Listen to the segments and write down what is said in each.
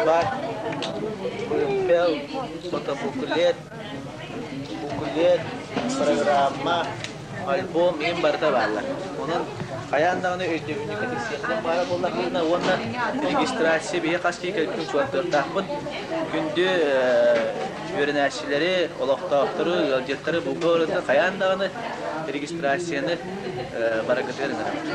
Баар вымпел, фотобуклет, буклет, программа, альбом иһин барыта бааллар. Онон хайаан даҕаны өйдөбүнньүккэ тиксиэхтэн баара буоллахпытына уонна регистрация биһи хас киһи кэлбитин учуоттуохтаахпыт. Күндү үөрэнээччилэри, олохтоохтору, ыалдьыттары булгу барыта хайаан даҕаны регистрацияны барыгытыгар ыҥырабыт.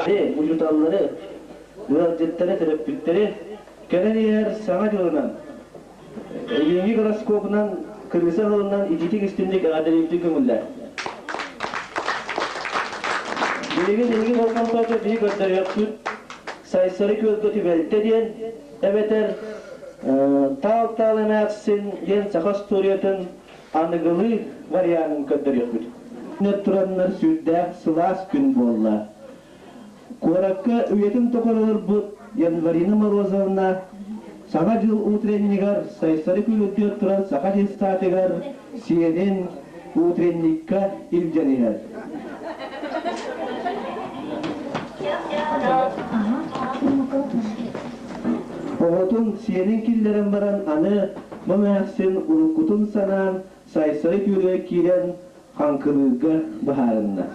Учууталлары, ыалдьыттары, төрөппүттэри кэлэн иһэр Саҥа дьылынан, Илиҥҥи гороскопунан кырыыса сылынан итиитик-истинник эҕэрдэлиирбитин көҥүллээ. Билигин эһиги болҕомтоҕо биһи көрдөрүөхпүт Сайсары күөлгэ түбэлтэ диэн эбэтэр Таал-таал эмээхсин диэн саха остуоруйатын аныгылыы варианын көрдөрүөхпүт. Тураннар сүрдээх сылаас күн буолла. Куоракка үйэтин тухары олорбут Январина Морозовна Саҥа дьыл утреннигар Сайсары күөлүгэр турар саха детсадыгар сиэнин утренникка илдьэн иһэр. Оҕотун сиэнин киллэрэн баран аны бу эмээхсин уруккутун санаан Сайсары күөлүгэр киирэн хаҥкылыырга быһаарынна.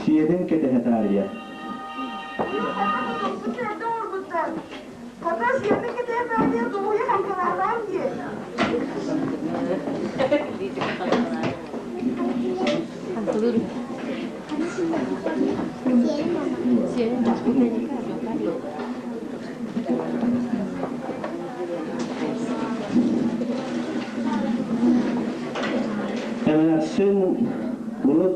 Сиэнин кэтэһэ таарыйа. Хата сиэнин кэтэһэ таарыйа дуһуйа хаҥкылаатаан дии. Хаҥкылыыр. Эмээхсин урут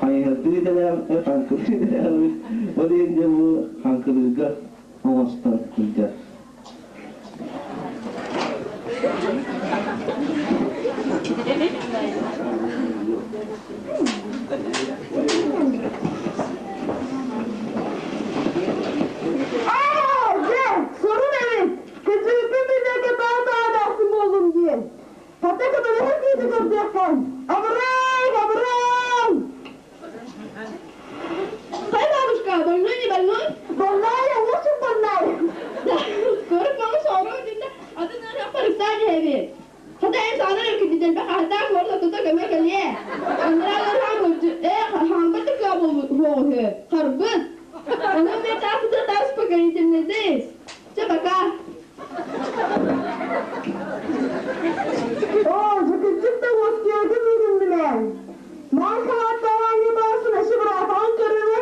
хайыһардыы идэлээх, хаҥкылыы идэлээҕибит, ол иһин дьэ бу хаҥкылыырга оҥостон сылдьар. Аа, дьэ, сурун эбит! Кыдьыыппын билэргэ таал-таалаахсым буоллум диэн. Хата көмөлөһөр киһи көрдүөххүн. Абырай, абырай! Хай, бабушка, больной, не больной? Больная, очень больная. Скоро мама соору динна, атын парыктаан иһэбит. Хата эн саанар өркүтүдэлбэх аһатаах уорда тута көмө кэлиэ. Анараа э хаамбат кыа буолуоҕу харбыт. Онон мен таасыта таас покорительный Чэ, пока. Оо, дьүкүччүк да уоскуйаргын үүнүммүнэн. Маан халааттаах аанньа баасын эши быраатаҕын көрүбэ.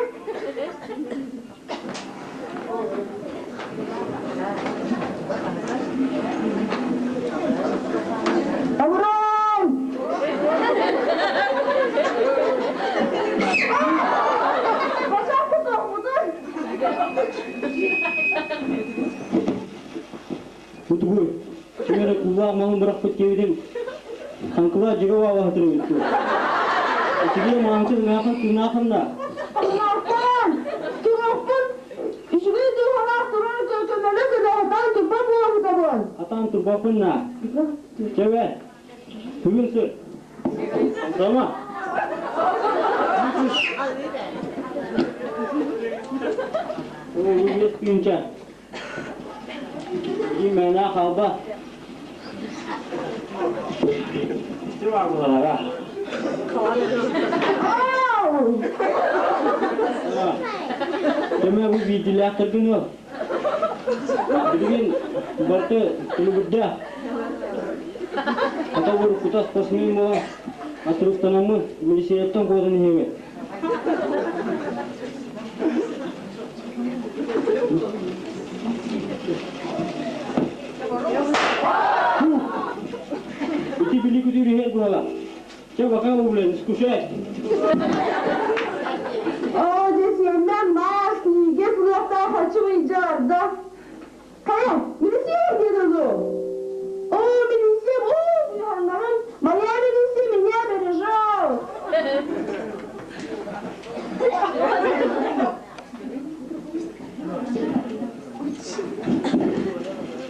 Абырай! Башақты тоқпудun. Утугуй, ким эрэ куулаах малын бырахпыт диэбитин хаҥкылаа дьигэ уаалаһытыр эбит дуо? Итигиэ маанчы ыҥаахын тыынаахынна. Тумаппын! Тумаппын! Үчүгэй дууһалаах турар көмөлө көмө турба буолабытабын. Атаан турбаппын на. Чэбэ, бүгүн сыр. Дома. Оо, күнчэ. Имена халба. Көмө бу биирдилээхтэргин ыл. Билигин барыта төлөбүрдээх. Хата кутас спортсмен буола атырыктанаммын милициялартан куотан иһэбин. Ити били күтүр иһэр буола. Чэ, пока, блин, скучай. Оо, дьэ сиэннэн маас, сиигэ сылыахтаах хочу ыйдьаарда. Хайа, милиция диэн ону? О, милиция, о, буйханнарым, моя милиция меня бережет.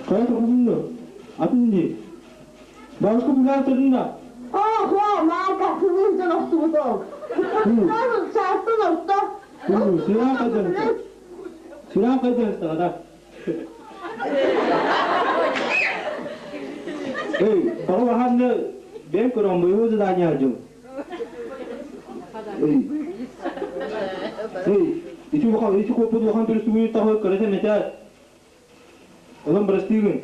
Хайа тоҕуһунну? Атын дии. Бабушка бухгалтерын да? Ох, о, Марка, кылыһдьан охсубутум. Чаастан орто. Сүрэх хайдан Сүрэх хайдан да? Эй, тоҕо баһаанны бэйэм көрөн боевой задание дьыл. Эй, эй, ити улахан, ити куоппут улахан түрүстүгү таһы көрөтө метэ. Онон бырастыыгын.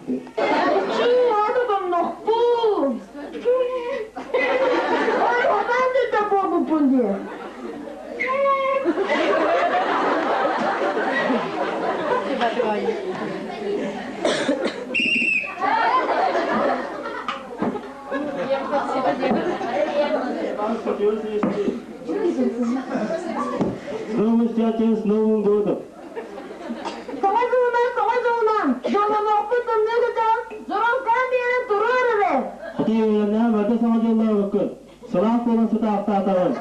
Чуу, тоннохпун. Ой, хатан да буолбуппун дии. Снова счастьем, с Новым годом! Саҥа дьылынан, саҥа дьылынан! Дьоллонуохпут тымныы көтөҕөн, дьоруолкаан биэрэн туруор эрэ! Хоту үөрэннэҕэ барда саҥа дьыллаабыккын. Сылаас буолан сытаахтаатаҕын.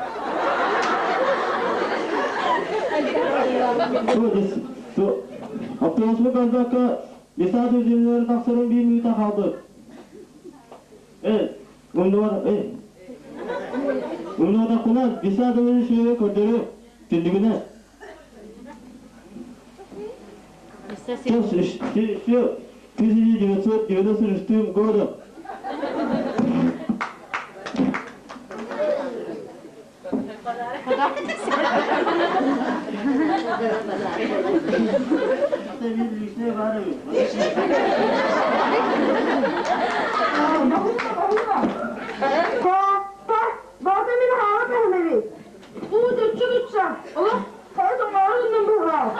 Ту, автобуспут барбакка, десант үзүннэр тахсарын биир мүнүүтэ хаалбыт. Э, умнубат, э. Умнубатахпына, десант өлөрү сүөгэ көрдөрү, түннүгүнэ. Все, 1996 года. Баата мин хаала таһынабит. Уу дуччу дучча. Олох хайа тоҥоору гынным быһылаах.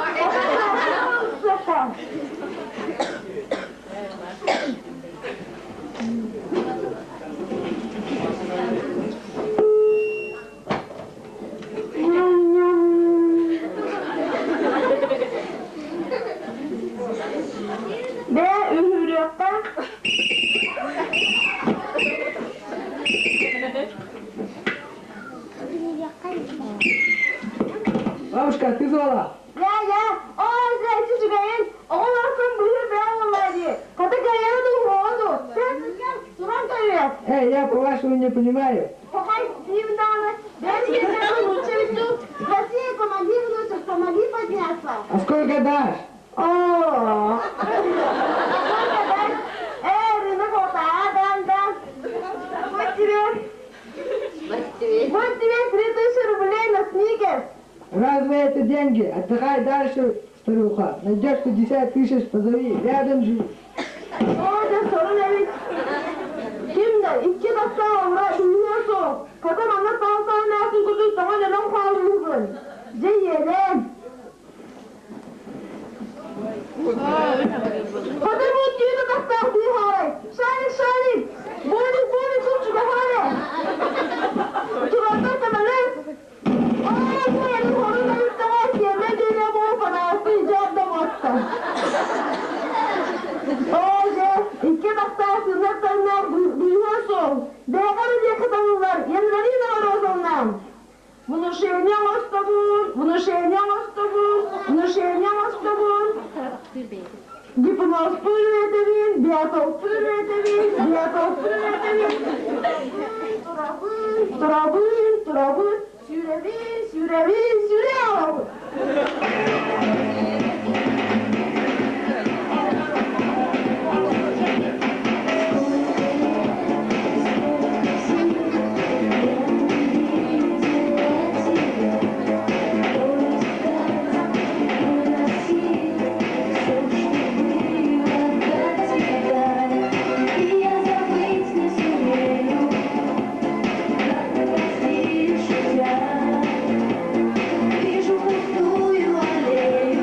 Бээ үһүрүөххэ. Бабушка, ты звала? Я, я, ой, зайчы үчүгэйин, оҕолоркун быһыр бэйэҥ буоллаа дии. Хата кэйэрэ дуу, дуу. Сен сылдьан туран көрүө. Эй, я по-вашему не понимаю. Пахай, сиим даҕаны, бэйэм киһи лучше ведь Спроси, помоги, внучек, помоги подняться. А сколько дашь? О, сколько дашь? Эй, рынок, вот, а, дам, дам. Вот тебе. Вот тебе 3000 рублей на сникерс. Разве это деньги? Отдыхай дальше, старуха. Найдешь 50 000, позови. Рядом живу. Оо, дьэ, сорун эбит. Ким да, икки тастаах ура үүнүө суох. Хата манна таал-таал мээсин курдук тоҥон өлөн хаалыыһыбын. Дьэ иэдээн. Хата бу түүнү тастаах быыһаарай. Шарик, шарик! Боник, боник, тут чугаһаарай. Тураттар көмөлөс. Оо, бу эри хорун өлүттэҕэ сиэмэ диэнэ буол панаасты дьэ да буотта. Оо, дьэ, икки тастаах сыннар таҥнаах быыһа суол. Бэҕэр диэки таҥыллар Январина Морозовна. Внушение оҥостобун, внушение оҥостобун, внушение оҥостобун. Гипнозпун үөрэтэбин, биотоппун үөрэтэбин, биотоппун үөрэтэбин. Турабын, турабын, турабын, сүүрэбин, сүүрэбин, сүүрэбин. Вижу пустую аллею.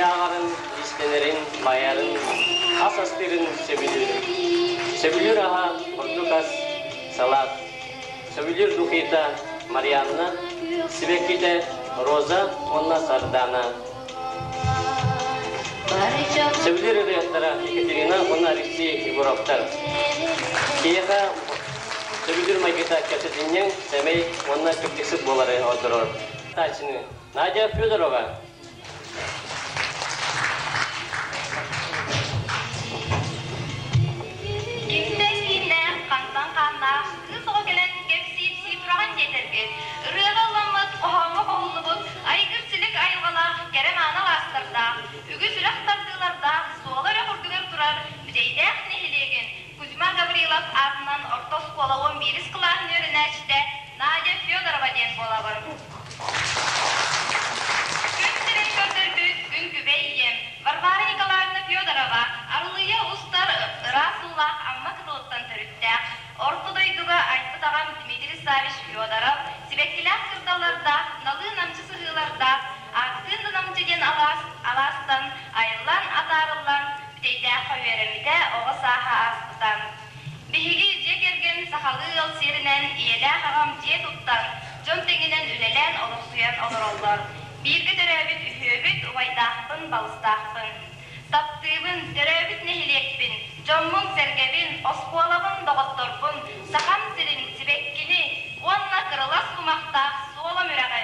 Кинигэ ааҕарын, иистэнэрин, баайарын, ас астыырын сөбүлүүр. Сөбүлүүр аһа ордук ас, салат. Сөбүлүүр духита Марианна, сибэккитэ Роза уонна Сардана. Сөбүлүүр ырыаһыттара Екатерина уонна Алексей Егоровтар. Киһиэхэ сөбүлүүр майгыта кэпсэтинньэҥ, сэмэй уонна кырдьыксыт буолары ордорор. Таачыны Надя Федорова. Кимтэн кииннээх, хантан хааннаах кыыс оҕо кэлэн кэпсии-ипсии тураҕын диэтэргит, ырыаҕа ылламмыт, хоһооҥҥо хоһуллубут, айгыр-силик айылҕалаах, кэрэ-мааны алаастардаах, үгүс үрэх тардыылардаах, суола үрэх үрдүгэр турар Бүтэйдээх нэһилиэгин Кузьма Гаврилов аатынан орто оскуола уон биирис кылааһын үөрэнээччитэ Надя Федорова диэн буолабын. Күн сирин көрдөрбүт күн күбэй ийэм Варвара Николаевна Федорова Арылыйа устар ыраас уулаах Амма кытылыттан төрүттээх, Орто дойдуга айбыт аҕам Дмитрий Саввич Федоров сибэккилээх кырдаллардаах, налыы-намчы сыһыылардаах, ааттыын да намчы диэн алаас алаастан айыллан, атаарыллан, Бүтэйдээххэ үөрэммитэ, оҕо сааһа ааспыта. Биһиги дьиэ кэргэн сахалыы ыал сиэринэн ийэлээх аҕам дьиэ туттан, дьон тэҥинэн үлэлээн олохсуйан олороллор. Бииргэ төрөөбүт үһүөбүт, убайдаахпын, балыстаахпын. Таптыыбын, төрөөбүт нэһилиэкпин, дьоммун-сэргэбин, оскуолабын, доҕотторбун, Сахам сирин, сибэккини уонна кырылас кумахтаах Суолам үрэҕи.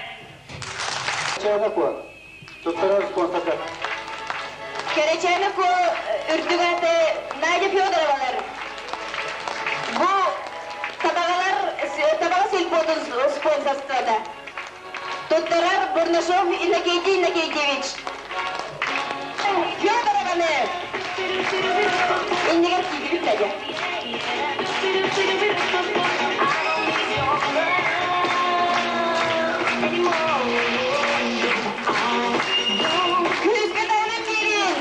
Туттарар спонсордар. Кэрэчээнэ Куо үрдүк ааты Надя Федоровалар. Бу табаҕалар табаҕа сельпотун спонсорствота. Туттарар Бурнашов Иннокентий Иннокентьевич. Федорованы иннигэр киирбит Надя. Күүскэ таһынан биэриин!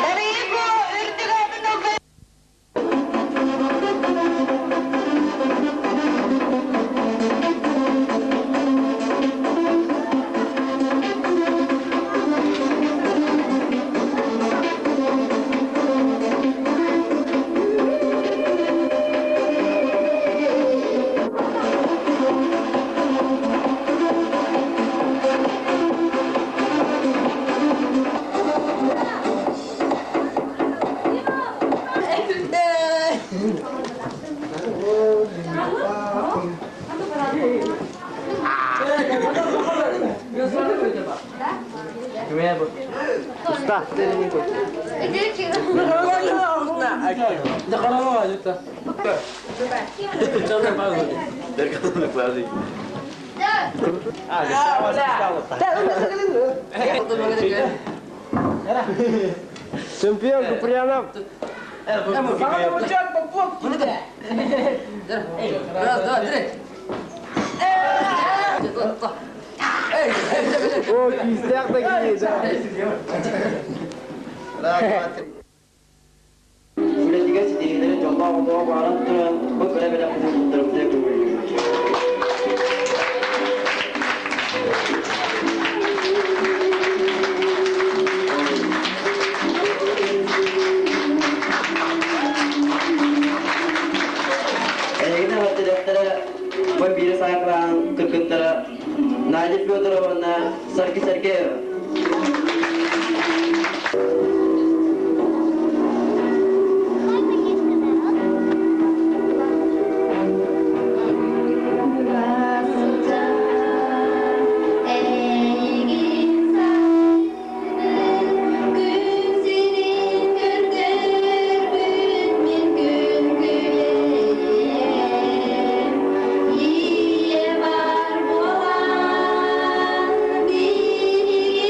Нарыйа үрдүк аатын ылбыт Чемпион Куприянов. Раз, два, три. О, кистях такие, да. Раз, два, три. Үлэтигэр ситиһиилэри дьоллоох олоҕу баҕаран туран, бу кыра бэлэхпитин туттарбытыгар көҥүллүүбүт. Эһигини эҕэрдэлиэхтэрэ бу биир саакылаан кыргыттара Надя Федоровна Саргы Сергеева. Күн сирин көрдөрбүт мин күн күлэйиэм, Ийэ бар буолан биһиги.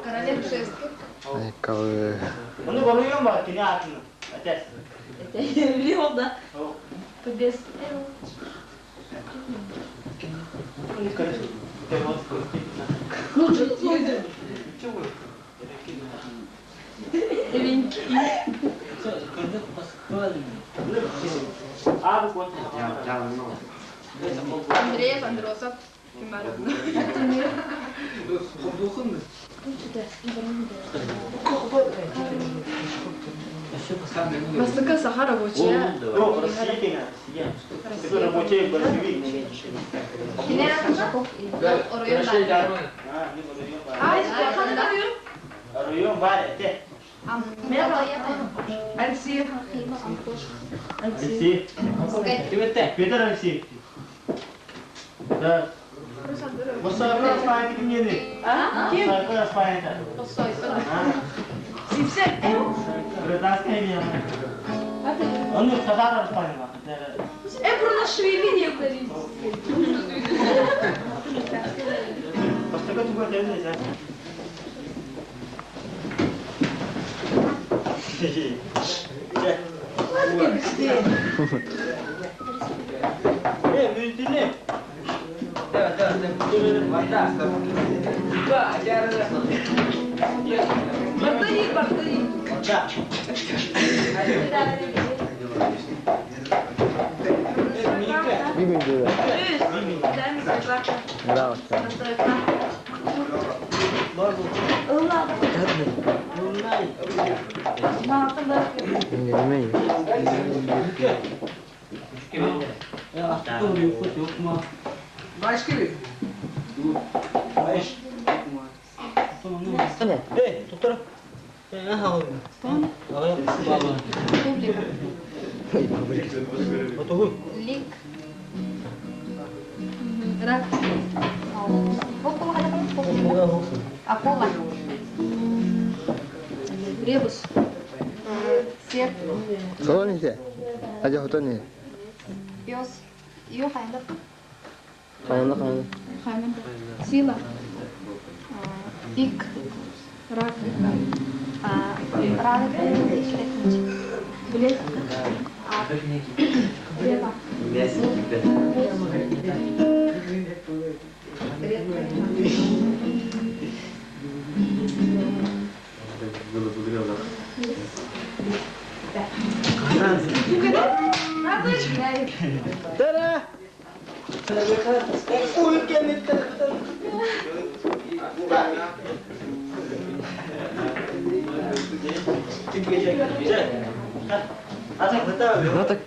Королев шестки. Onu koruyor mu? Kini atını. Ateş. Билиол да. Побес. Андреев, Андросов. Бастыка саха рабочая. Yok, Россия kini. Россия. Это рабочий большевик. Кини оройон бар. Ай, ханна Район бар, эте. Алексей. Алексей. Петр Алексей. Да. Мусорка спайнты кимнени? А? Ким? Мусорка спайнты. Сипсек. Гражданская имя. Он не Сахара спайнты. Пронашвили не говорить. Бастыка туга келди, Э, мүлдүле. Бартаи, бартаи. Да. Браво. Эй, доктор. Лик. Рак. Акула. Ребус. Серп. Солоните? Адя хотони. Пес. Ю хайнда. Хайна хайна. Хайнанда. Сила. Ик. Рак. Рак. Блеск. Репа. Тара! Ну так.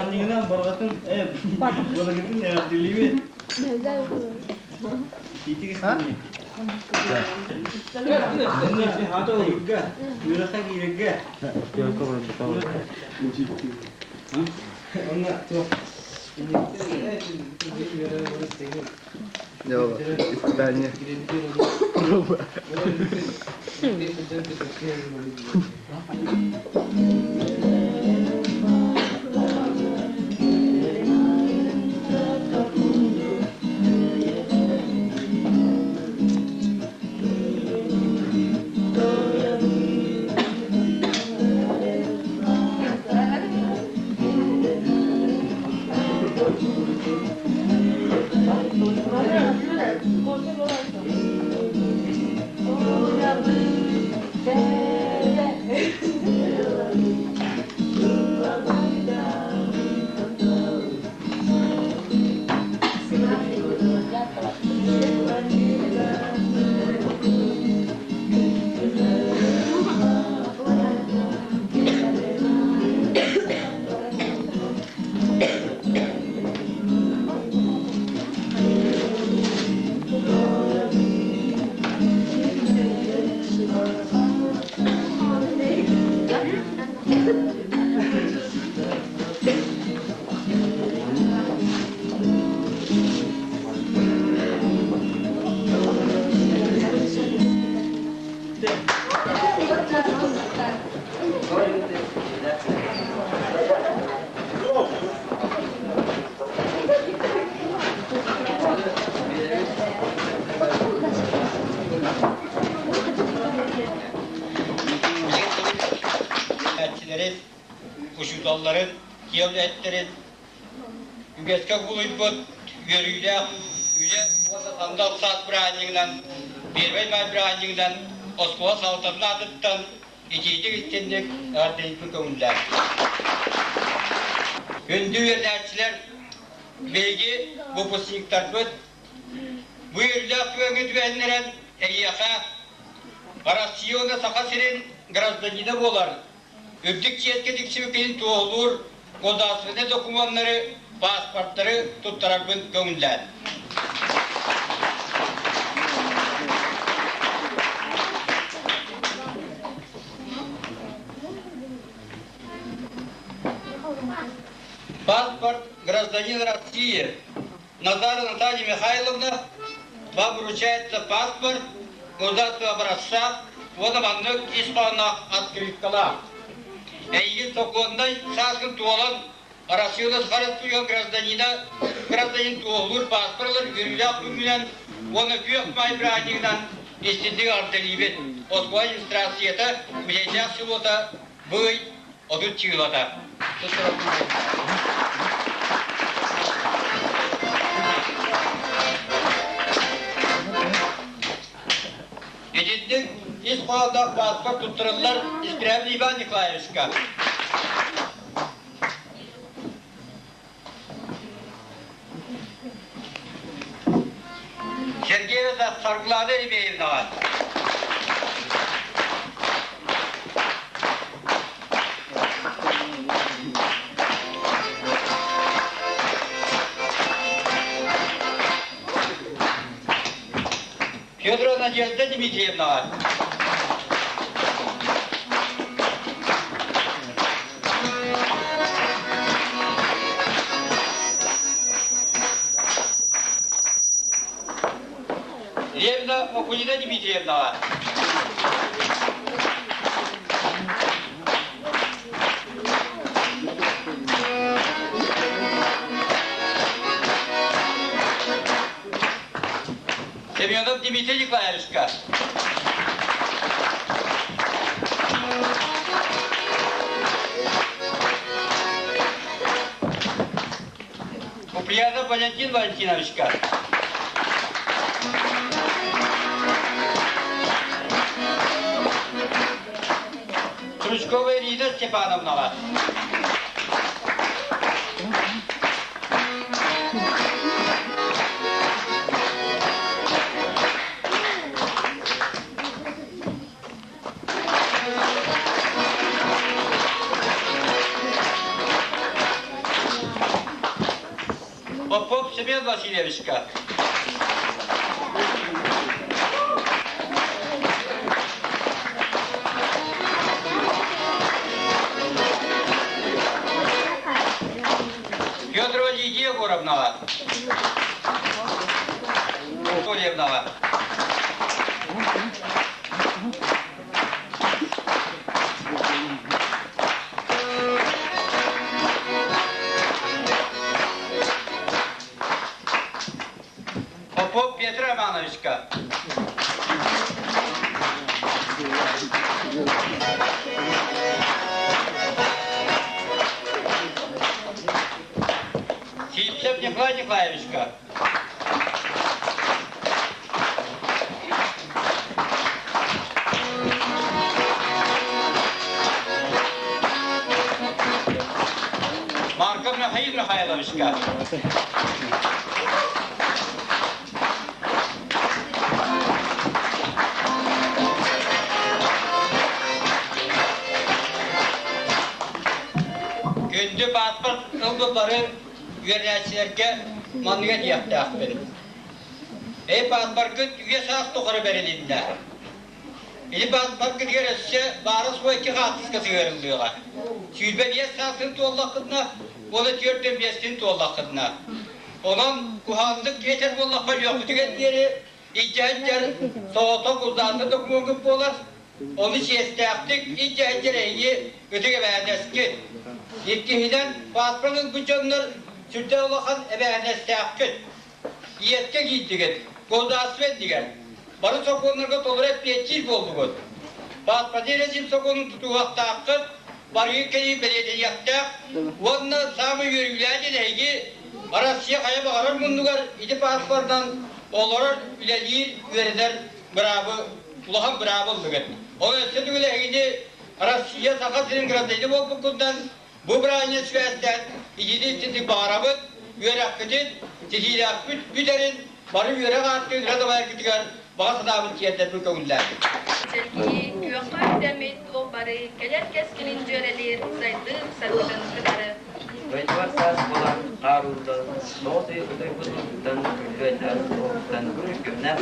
Бырааһынньыгынан барҕатын э балыгытын эҕэрдэлиибин. Итиги синни. Хата олугга, үөрэххэ киирэргэ. Онно туох Испытание. Үөрэнээччилэрин, учууталларын, киэҥ үлэһиттэрин үгэскэ кубулуйбут үөрүүлээх үлэ уонна сандал саас бырааһынньыгынан, Первый май бырааһынньыгынан оскуола салалтатын аатыттан итиитик истинник эҕэрдэлиирбин көҥүллээн. Күндү үөрэнээччилэр, биһиги выпускниктарбыт бу үөрүүлээх түгэҥҥэ түбэһиннэрэн эйиэхэ Россия уонна Саха сирин гражданина буолар үрдүк чиэскэ тиксибиккитин туоһулуур государственнай докумуоннары, паспортары туттарарбын көҥүллээн. Паспорт гражданин России Назара Наталья Михайловна, вам вручается паспорт государственного образца уонна маннык ис хоһоонноох открыткалаах. Эйигин сокуоннай сааскын туолан Россияны сахарыттыйан гражданина гражданин туоһулуур пааспарлар үөрүүлээх күҥҥүнэн уонна күөх маай бырааһынньыгынан истинник эҕэрдэлиибит. Москва администрацията Бүтэйдээх селота бый 30 чыылата. Итинник ис хоһоонноох пааспар туттарыллар Искрябин Иван Николаевичка. Сергеева Саргылана Еремеевнаҕа. Федорова Надежда Дмитриевнаҕа. Левна Акулина Дмитриевнаҕа. Семенов Дмитрий Николаевичка. Куприянов Валентин Валентиновичка. Стручкова Ирина Степановнаҕа. Попов Семен Васильевичка. Федорова Лидия Егоровнаҕа. Анатольевнаҕа. Попов Петр Ивановичка. Сивцев Николай Николаевичка. Марков Михаил Михайловичка. Күндү паспорт ылбыт үөрэнээччилэргэ маннык этиэхтээхпин. Эй паспоргыт үйэ саас тухары бэрилиннэ. Ити паспоргытыгар өссө баара-суоҕа икки хаартыска сыһыарыллыаҕа. 25 саасын туоллаххытына уонна 45-тин туоллаххытына. Онон куһаҕаннык этэр буоллахха өлүөхпүтүгэр диэри илдьэ соҕотох улдаанна докумуоҥҥут буолар. Ону чиэстээхтик илдьэ сылдьар эһиги ытык эбээһинэскит. Иккиһинэн, паспорт ылбыт дьоннор сүрдээх улахан эбээһинэстээххит. Иэскэ киирдигит, государство иннигэр. Бары сокуоннарга толору эппиэттиир буоллугут. Паспорт режим сокуонун тутуһуохтааххыт, барыы кэлии бэлиэтэниэхтээх уонна саамай үөрүүлээх диэн эһиги Россия хайа баҕарар муннугар ити паспорынан олорор, үлэлиир, үөрэнэр быраабы улахан быраабы ыллыгыт. Ол өссө төгүл эһигини Россия Саха сирин гражданина буолбуккутунан бу быраанньа сибээстээн итини итинник баҕарабыт, үөрэххитин, ситиилээхпит бүтэрин бары үөрэх аартыгын ыра дабайаргытыгар баҕа санаабын тиэрдэрбин көҥүллээтим. Сэргии, күөххэ үктэммит туох бары кэлэр кэскилин дьүөрэлиир сайдыы саргытын кытары. Дойдубар саас буолан хаар ууллан, тоҕус ый утуйбут уутуттан күллү уоһуттан күргүөмнээх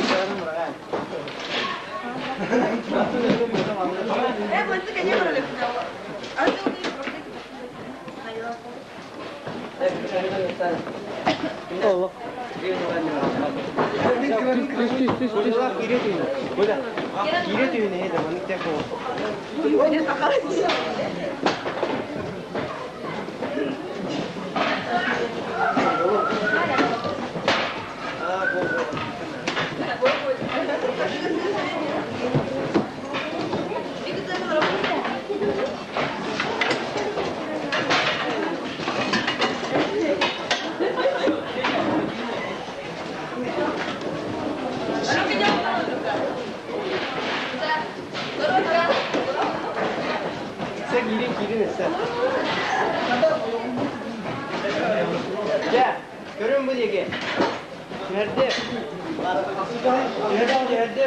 Дьэ, көрүҥ бу диэки. Түһэрди. Түһэрди, түһэрди.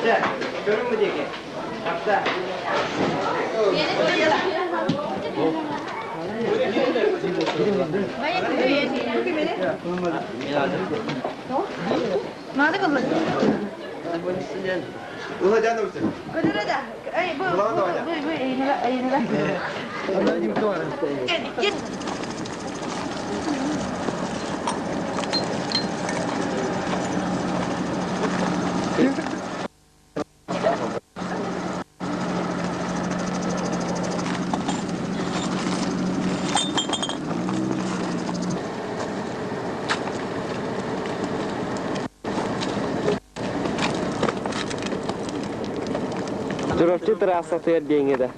Дьэ, көрүҥ бу диэки. Апта. Чурапчы трассатыгар диэҥҥэ да.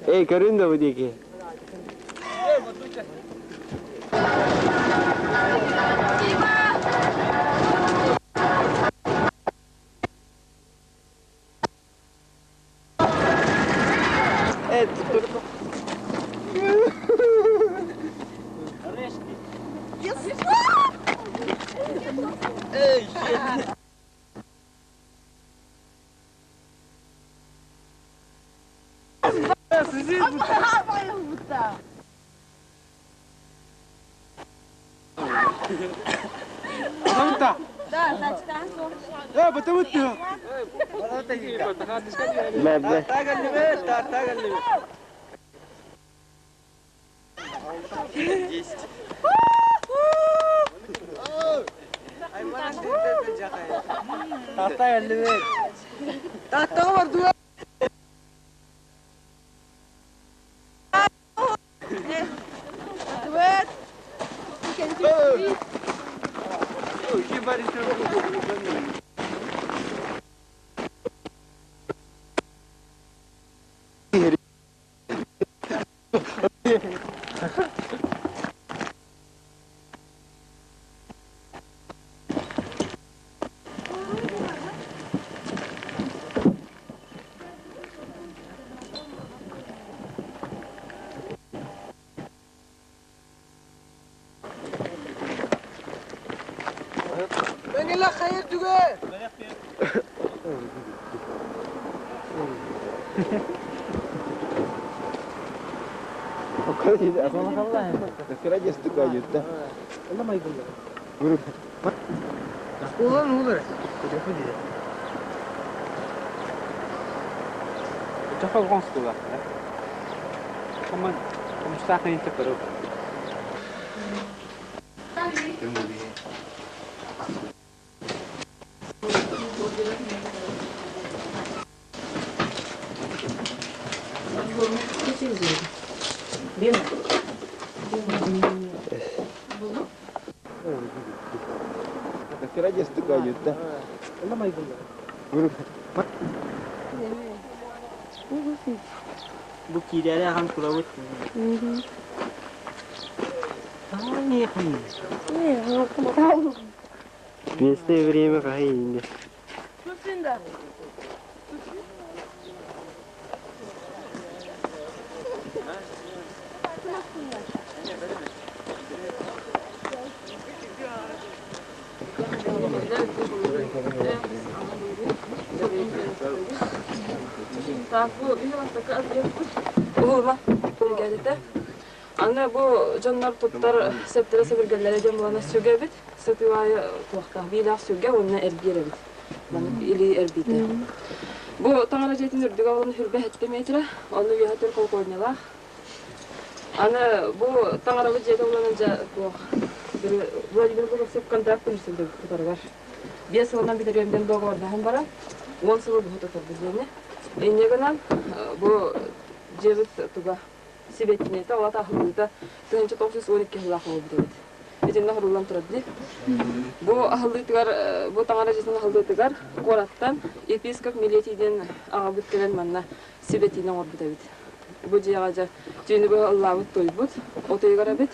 Эй, көрүн да бу диэки. Бу киирээри ахан турабыт. Местное время хаһый Уһулма биригээдэтэ. Аны бу дьоннор туттар сэптэрэ сэбиргэллэрэ диэн булана сүгэ эбит. Сытыыбайы туохтаах биилээх сүгэ уонна эрбиир эбит. Маннык илии эрбиитэ. Бу таҥара дьиэтин үрдүгэ олон хүрбэ сэттэ метрэ, онно үөһэ төр колокольнялаах. Аны бу таҥарабыт дьиэтэ буланан дьэ туох Владимир Буровцев контракт түһэрсибит тутарыгар. Биэс сылынан бүтэриэм диэн договордаһан баран, уон сылы быһа тутарбыт диэни. Инньэ гынан бу дьиэбит туга сибэтинэтэ, ол аһыллыыта 1912 сыллаах буолбут эбит. Итиннэ хоруллан турар дии. Бу аһыллыытыгар, бу таҥара дьиэтин аһыллыытыгар куораттан епископ Милетий диэн аҕабыт кэлэн манна сибэтиини оҥорбут эбит. Бу дьиэҕэ дьэ түүнү быһа ыллаабыт туойбут, отуйугар эбит.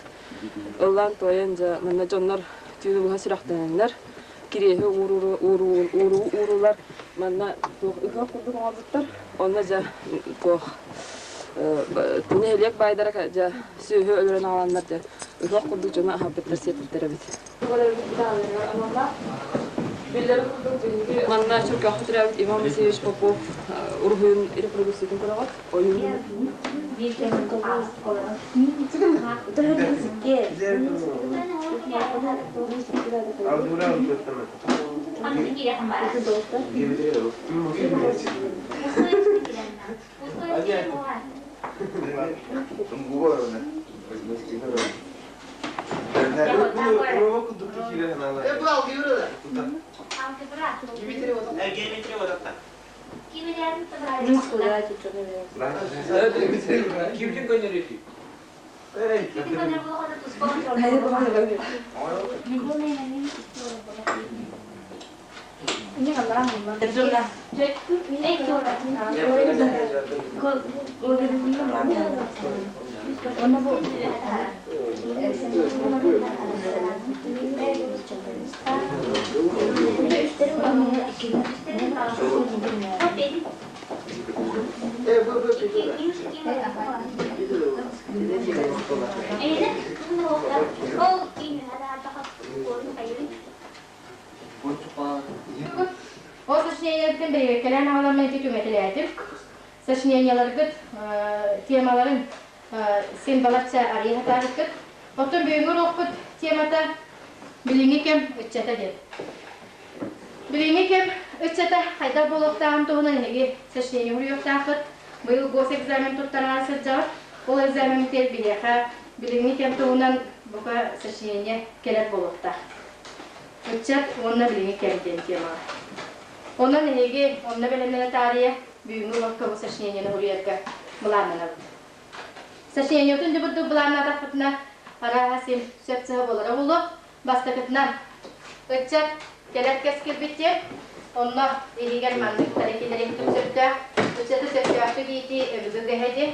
Ыллаан туойан дьэ манна дьоннор түүнү быһа сүрэхтэнэннэр, кириэһи ууруу уурулар манна туох ыһыах курдук оҥорбуттар. Онно дьэ туох нэһилиэк баайдара дьэ сүөһү өлөрөн аҕаланнар дьэ ыһыах курдук дьону аһаппыттар сиэппиттэр эбит. Биллэрин курдук биһиги манна Чөркөөххө төрөөбүт Иван Васильевич Попов уруһуйун репродукциятын көрөҕүт. Ойуун Сочинениеларгытын бэрэбиэркэлээн аҕаламмын ити түҥэтилээтим. Сочинениеларгыт темаларын син балачча арыйа сатаабыккыт. Оттон бүгүҥҥү уруокпут темата билиҥҥи кэм ыччата диэн. Билиҥҥи кэм ыччата хайдах буолуохтааҕын туһунан эһиги сочинение суруйуохтааххыт. Быйыл госэкзамен туттараары сылдьаҕыт. Ол экзамеммитигэр биһиэхэ билиҥҥи кэм туһунан бука сочинение кэлэр буолуохтаах. Ыччат уонна билиҥҥи кэм диэн темаҕа. Онон эһиги онно бэлэмнэнэ таарыйа бүгүҥҥү уруокка бу сочинениены суруйарга былааннанабыт. Сочинениетын дьыбырдык былааннаатахпытына, арааһа син сөп-сыһа буолара буолуо. Бастакытынан, ыччат кэлэр кэскилбит диэн, онно иһигэр манныктары киллэриэхпитин сөптөөх, ыччаты сөптөөхтүк иитии өбүгэ үгэһэ диэн,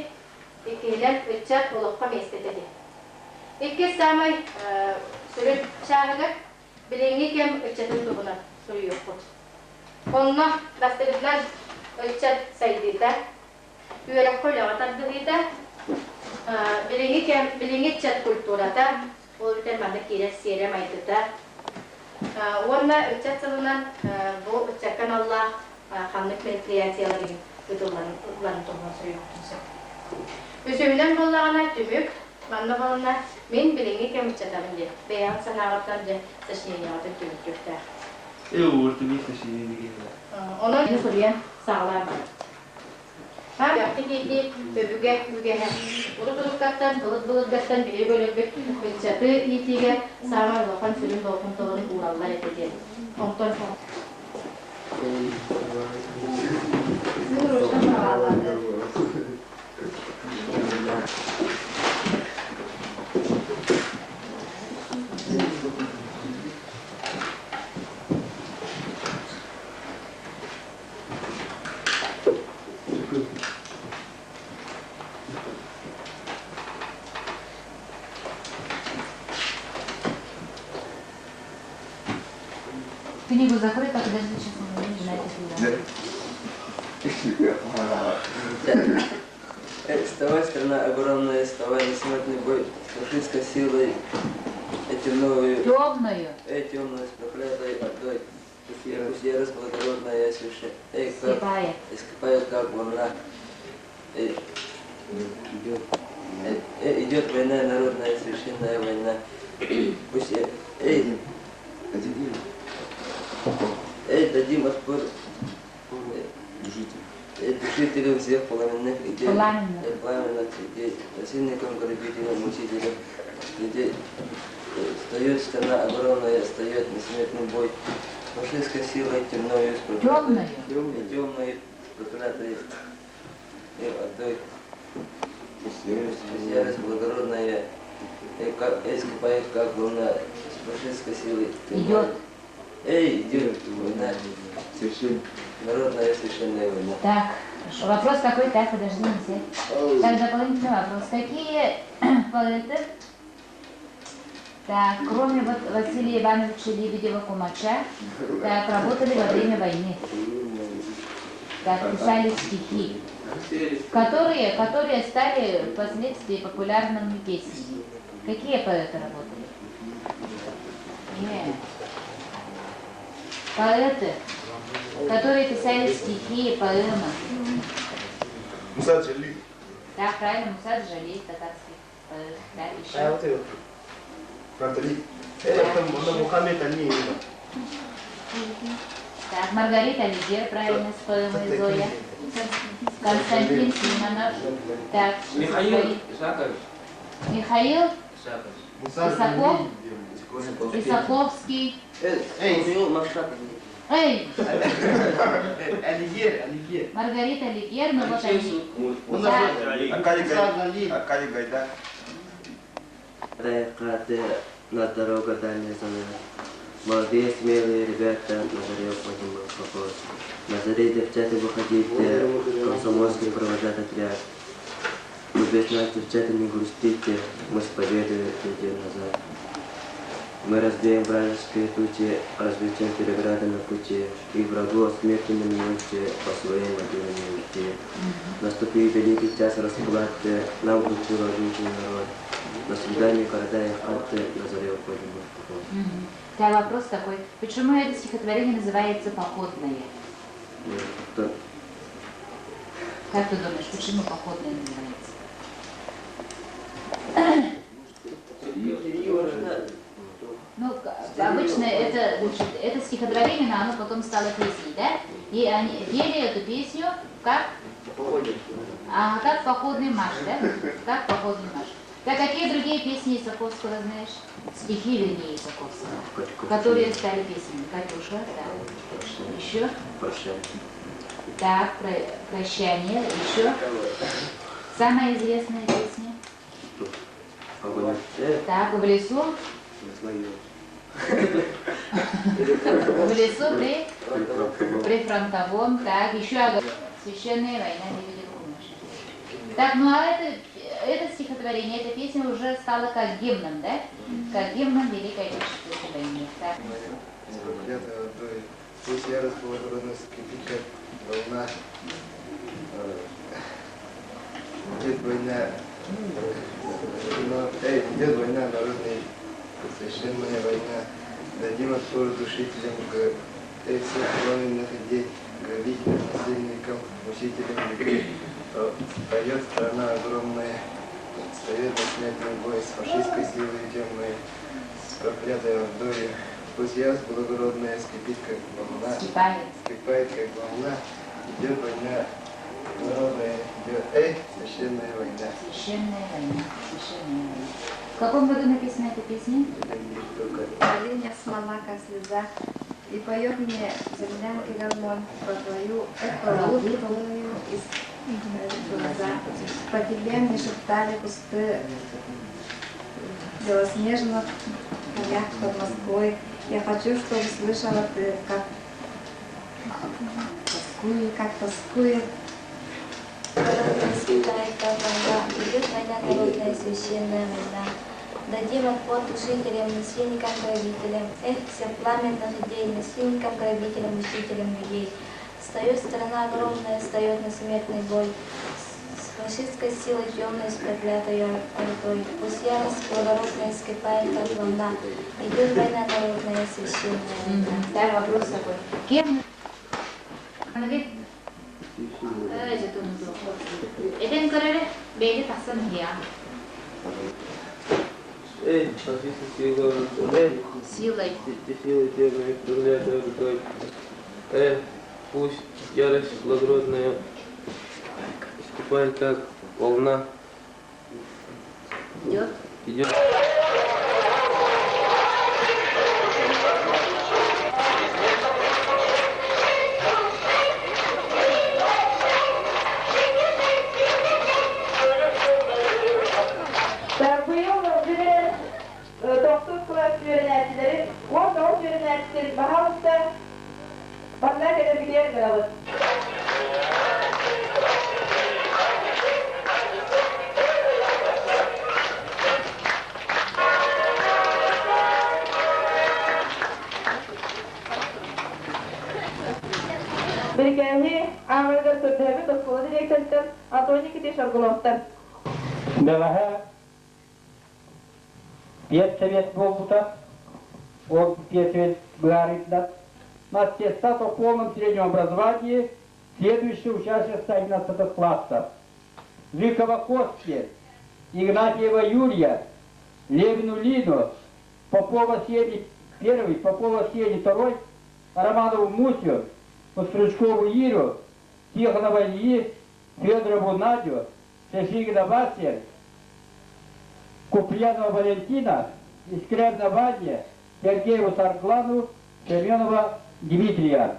иккиһинэн, ыччат олоххо миэстэтэ диэн. Иккис саамай сүрүн чааһыгар билиҥҥи кэм ыччатын туһунан суруйуохпут. Онно бастакытынан ыччат сайдыыта, үөрэххэ үлэҕэ тардыһыыта, билиҥҥи кэм, билиҥҥи ыччат культурата, ол эбэтэр манна киирэр сиэрэ-майгыта уонна ыччат сылынан бу ыччакка аналлаах ханнык мероприятиелар ыытылларын туһунан суруйуохпутун сөп. Үсүһүнэн буоллаҕына түмүк, манна буоллаҕына мин билиҥҥи кэм ыччатабын диэн бэйэҕит санааҕыттан дьэ сочинениеҕытын түмүктүөхтээх. Онон суруйан саҕалаан барабыт. Үөрэхтик иитии өбүгэ үгэһэ. Урут-уруккаттан, былыт-былыргаттан биһиги өлөрбүт ыччаты иитиигэ саамай улахан сүрүн болҕомтолорун уураллар этэ диэн. Онтон Книгу закрой, так подожди, сейчас он Вставай, страна огромная, вставай на смертный бой с фашистской силой, эти новые... Темную. Эй, темную, с проклятой ордой. Пусть ярость благородная священ... Эй, как... Вскипает. Вскипает, как волна. Эй, идет, эй, идет война, народная священная война. Пусть... Эй, эй, дадим отпор... Эй, душителю всех пламенных идей, Пламенных. эй, пламенных идей, насильникам, грабителям, мучителям, людей. Встает страна огромная, встает на смертный бой. Фашистской силой темною с Темною? Темною, с проклятой и отдой. Пусть ярость благородная, эй, как, эй, скипает, как волна, с фашистской силой. Идет. Эй, идет война. Народная священная война. Так, вопрос какой? Так, подожди, не все. Так, дополнительный вопрос. Какие поэты, так, кроме вот Василия Ивановича Лебедева-Кумача, так, работали во время войны? Так, писали стихи, которые, которые стали впоследствии популярными песнями. Какие поэты работали? Нет. Поэты, которые писали стихи, поэмы. Муса Джалиль. Да, правильно, Муса Джалиль, татарский поэт. Да, еще. Так, Маргарита Алигер, правильно, с поэмой Зоя. Константин Симонов. Так, Михаил Исакович. Михаил Исакович. Исаков. Исаковский. Эй! Алигер, Алигер. Маргарита Алигер, ну вот они. Да. Аркадий Гайдар. На дорога дальняя зовет. Молодые смелые ребята, на заре уходим мы в поход. На заре девчата выходите, комсомольский провожат отряд. Вы без нас, девчата, не грустите, мы с победой идем назад. Мы разбеем вражеские тучи, развлечем переграды на пути, и врагу о смерти на минуте по своей могиле не уйти. Наступил великий час расплаты, нам вручил оружие народ. На свидание города и хаты, на заре уходим мы в поход. Да, вопрос такой. Почему это стихотворение называется «Походное»? Как ты думаешь, почему походная называется? Ну, обычно это, значит, это стихотворение, но оно потом стало песней, да? И они пели эту песню как? А, как походный марш, да? Как походный марш. Так, какие другие песни Исаковского знаешь? Стихи, вернее, Исаковского, которые стали песнями. Катюша, да. Еще? Прощание. Так, про, прощание. Еще? Самая известная песня? Так, в лесу? В лесу при, при фронтовом. Так, еще священная война Лебедева Так, ну а это, это стихотворение, эта песня уже стала как гимном, да? Как гимном Великой Отечественной войны. Так. Пусть ярость благородно скипит, как волна. Идет война, но, эй, идет война народная, священная война. Дадим отпор душителям, эй, всех пламенных идей, грабителям, насильникам, мучителям людей. Встает страна огромная, встает на смертный бой с фашистской силой темной, с проклятой ордою. Пусть ярость благородная скипит, как волна, Вскипает. вскипает, как волна. Идет война народная, идет, эй, священная война. Священная война, священная война. В каком году написана эта песня? Оленя смола, как слеза, и поет мне землянки гармонь про твою полную из глаза. По тебе мне шептали кусты белоснежных полях под Москвой. Я хочу, чтобы слышала ты, как тоскует, как тоскует. Светает, как война, идет война народная, священная война. Дадим отпор душителям, насильникам, грабителям. Эх, все пламенных идей, насильникам, грабителям, мучителям людей. Встает страна огромная, встает на смертный бой. С фашистской силой темной, с проклятой ордой. Пусть ярость благородная вскипает, как волна. Идет война народная, священная война. Да, вопрос такой. Кем? Этен көрөрө бэйди тахсан иһиэ. Эй, фашистской силой, эй, Силой. силой темной, проклятой ордой. Эй, пусть ярость благородная вскипает, как волна. Идет. Идет. Так, быйыл билэр тохсус кылаас үөрэнээччилэри, 19 үөрэнээччилэри баһаалыста манна кэлэргитигэр ыҥырабыт. Бирикээһи ааҕарыгар көрдөһөбүт оскуола директорыттан Антон Никитич Аргуновтан. Бэҕэһээ педсовет буолбута. Ол педсовет быһаарыытынан на аттестат о полном среднем образовании следующие учащихся 11 классов. Зыкова Костя, Игнатьева Юлия, Левину Лину, Попова Сеня первый, Попова Сеня второй, Романову Мусю, Постручкову Иру, Тихонова Ильи, Федорову Надю, Шашигина Вася, Куприянова Валентина, Искрябина Ваня, Сергееву Сарглану, Семенова Дмитрия.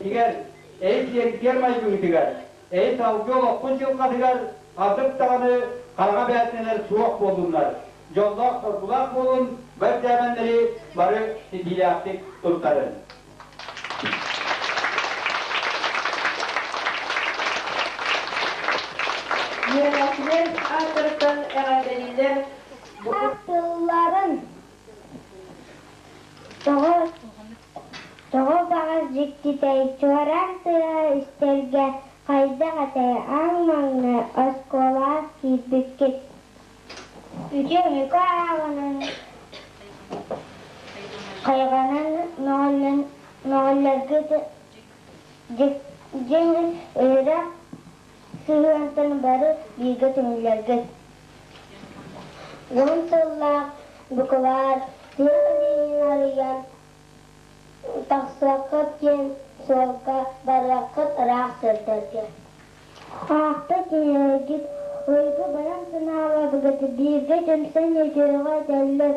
Егер эй гермайгүтүгэр, эй салгы олохпун дьылҕатыгар ардык даҕаны хараҥа бээтинэлэр суох буоллуннар. Дьоллоох соргулаах буолун, бэрдээмэннэри бары ситиилээхтик туттарын. Үөрэнээччилэр ааттарыттан эҕэрдэлииллэр. Тылларын тоҕо тоҕо баҕас дьиктитэй, чуораан тыаһа истэргэ хайдах этэй, аҥ маҥнай оскуолаҕа киирбиккит Үтүө мүкү ааҕынан хайҕанан мөҕүллэргит Дьиҥ үөрэх сыһыантан бары бииргэ түмүллэргит. Уһун сыллаах букубаар тыа кэлиинин арыйан тахсыаххыт диэн суолга барыаххыт ыраах сирдэргэ. Аахпыт кинилэргит уйгу баран санааларгыт бииргэ түмсэн үтүөҕэ этэллэр,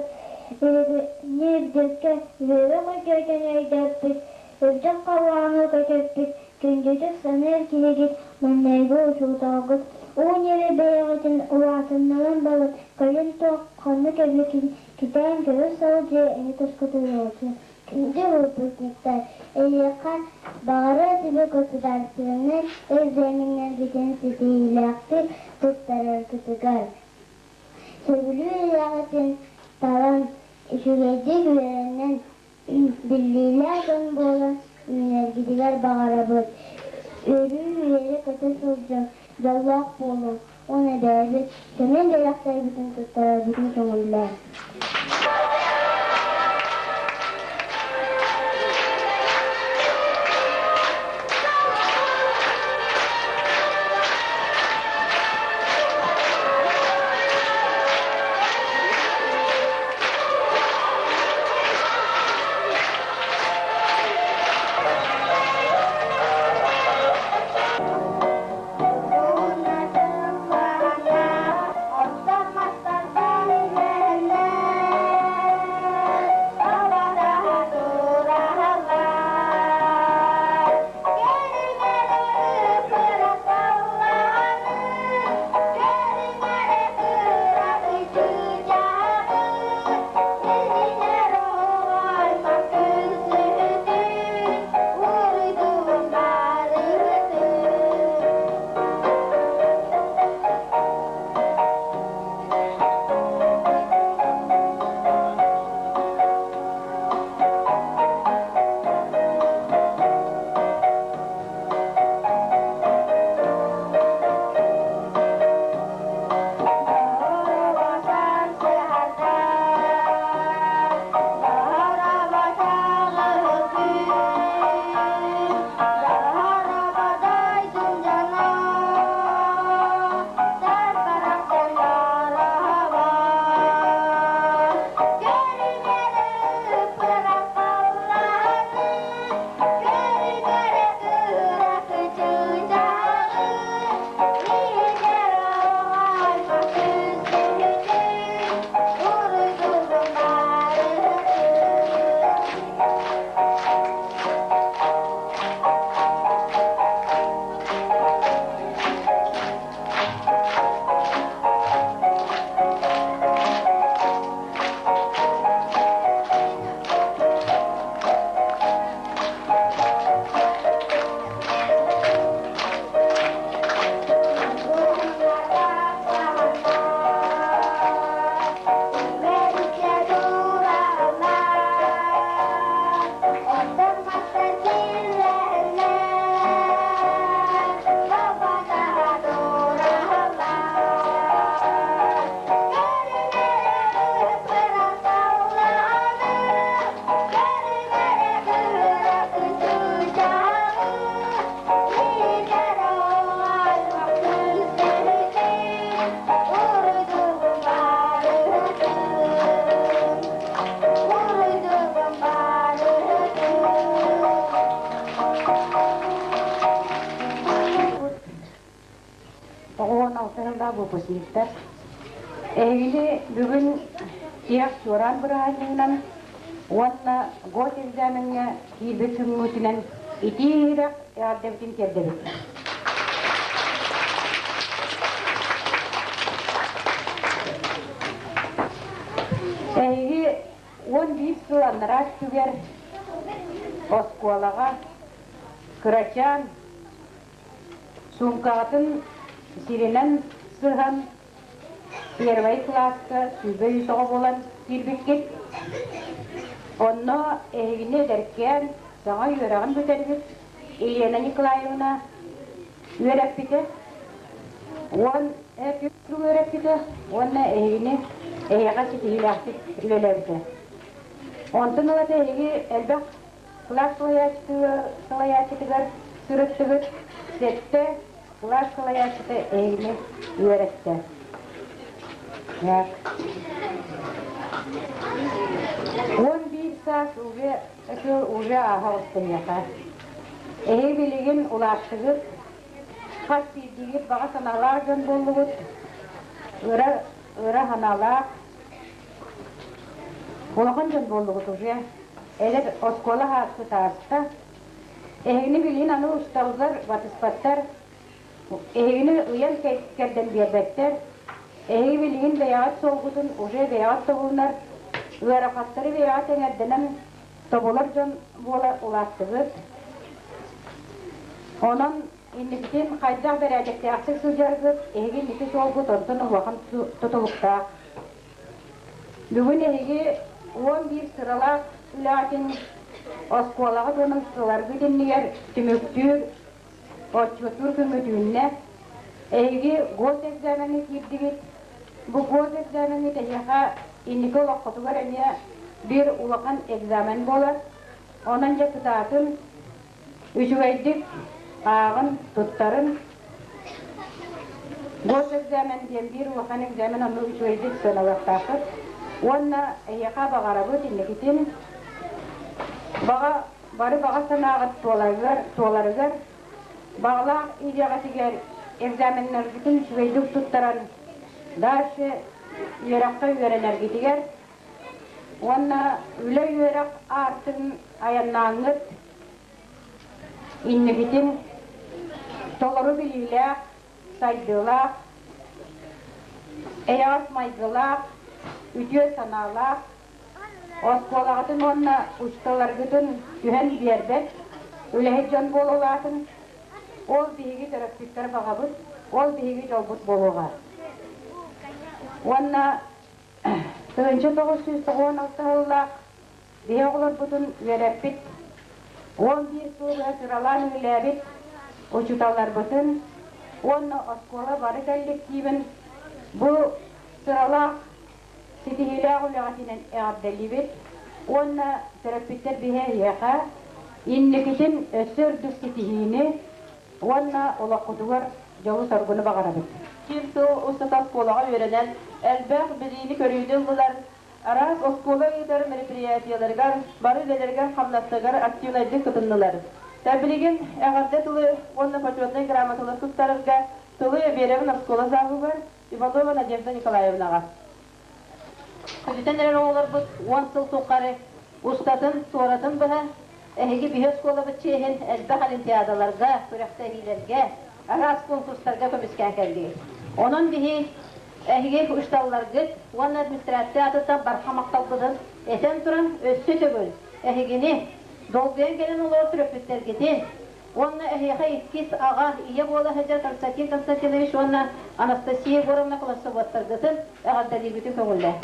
үрдүккэ үөрэх үтүөтүн өйдөппүт, үрдүк халлааҥҥа көтүппүт күндүтүк саныыр киһигит маҥнайгы учууталгыт уу ньирэй бэйэҕитин улаатыннаран баран кэлин туох ханнык эбиккин кэтээн көрө сылдьыы эһи тускутун ыалдьыа. Күндү выпускниктар, эйиэхэ баҕарар этибит государственнай экзаменнаргытын ситиһиилээхтик туттараргытыгар. Сөбүлүүр идэҕитин талан, үчүгэйдик үөрэнэн, биллиилээх дьон буолан үүнэргитигэр баҕарабыт. Өрүү үөрэ-көтө сылдьыҥ, дьоллоох буолуҥ уонна бэйэбит сэмэй бэлэхтэрбитин туттарарбытын көҥүллээҥ. Оҕо алтыһыллаах выпускниктар эһигини бүгүн тиһэх чуораан бырааһынньыгынан уонна госэкзамеҥҥа киирбит күҥҥүтүнэн итии-иһирэх эҕэрдэбитин тиэрдэбит. Эһиги 11 сыл анараа өттүгэр оскуолаҕа кырачаан Суумкаҕытын сиринэн сыһан первай кылааска сүүрбэ үс оҕо буолан киирбиккит. Онно эһигини эдэркээн саҥа үөрэҕин бүтэрбит Елена Николаевна үөрэппитэ. Уон сыл үөрэппитэ уонна эһигини эһиэхэ ситиһиилээхтик үлэлээбитэ. Онтон ылата эһиги элбэх кылаас салайааччытыгар сырыттыгыт, сэттэ кылаас салайааччыта эһигини үөрэттэ. 11 саас уже сыл уже ааһа оҕустуҥҥаха. Эһиги билигин улааттыгыт, хас биирдиигит баҕа санаалаах дьон буоллугут, ыра, ыра санаалаах, улахан дьон буоллугут уже. Эдэр оскуола сытааста. Эһигини билигин аны усталлар, батыспаттар, Эһигини ыйан кэрдэн биэрбэттэр. Эһиги билигин бэйэҕит суолгутун уже бэйэҕит тобулунар, ыарахаттары бэйэҕит эҥэрдэнэн тобулар дьон буола улааттыгыт. Онон инникитин хайдах бэрээдэктээхтик сылдьаргыт эһиги инники суолгут онтон улахан тутулуктаах. Бүгүн эһиги 11 сыралаах үлэҕитин оскуолаҕыт уонна сыларгыт иннигэр түмүктүүр Отчуоттуур күҥҥүт үүннэ. Эһиги госэкзамеҥҥа киирдигит. Бу госэкзамеҥҥыт эһиэхэ инники олоххутугар эмиэ биир улахан экзамен буолар. Онон дьэ кытаатын, үчүгэйдик ааҕын, туттарын. Госэкзамен диэн биир улахан экзамен онно үчүгэйдик сыаналыахтааххыт. Уонна эһиэхэ баҕарабыт инникитин баҕа Бары баҕа санааҕыт туоларыгар, туоларыгар баҕалаах идэҕитигэр экзаменнаргытын үчүгэйдик туттаран дальше үөрэххэ үөрэнэргитигэр уонна үлэ-үөрэх аартыгын айаннааҥҥыт инникитин толору билиилээх, сайдыылаах, эйэҕэс майгылаах, үтүө санаалаах Оскуолаҕытын уонна учууталларгытын түһэн биэрбэт, үлэһит дьон буола улаатын. Ол биһиги төрөппүттэр баҕабыт, ол биһиги дьолбут буолуоҕа. Уонна 1996 сыллаах биһи оҕолорбутун үөрэппит, 11 сыл быһа сыралаан үлэлээбит учууталларбытын уонна оскуола бары коллективын бу сыралаах Ситиһиилээх үлэҕитинэн эҕэрдэлиибит уонна төрөппүттэр биһи эһиэхэ инникитин өссө үрдүк ситиһиини уонна олоххутугар дьолу-соргуну баҕарабыт. Ким сыл устата оскуолаҕа үөрэнэн, элбэх билиини-көрүүнү ыллылар, араас оскуола ыытар мероприятиеларыгар, бары үлэлэригэр-хамнастарыгар активнайдык кытыннылар. Билигин эҕэрдэ тылы уонна почетнай грамоталары туттарарга тылы биэрэбин оскуола завугар Иванова Надежда Николаевнаҕа. Бүтэн эрэр оҕолорбут 10 сыл тухары устатын, туоратын быһа эһиги биһи оскуолабыт чиэһин элбэх олимпиадаларга, күрэхтэһиилэргэ, араас конкурстарга көмүскээн кэллигит. Онон биһи эһиги учууталларгыт уонна администрация аатыттан барҕа махталбытын этэн туран өссө төгүл эһигини долгуйан кэлэн олорор төрөппүттэргитин Уонна эһиэхэ иккис аҕа, ийэ буола сылдьар Константин Константинович уонна Анастасия Егоровна классоводтаргытын эҕэрдэлиирбитин көҥүллээ.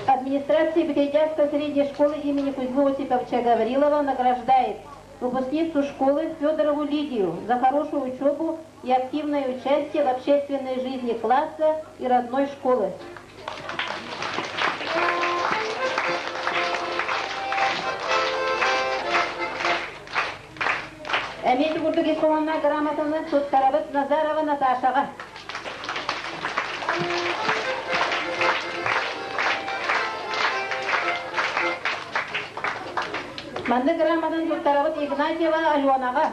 Администрация Бетейдявской средней школы имени Кузьмы Осиповича Гаврилова награждает выпускницу школы Федорову Лидию за хорошую учебу и активное участие в общественной жизни класса и родной школы. Эмиэ курдук ис хоһоонноох грамотаны туттарабыт Назарова Наташаҕа. Маннык грамотаны туттарабыт Игнатьева Аленаҕа.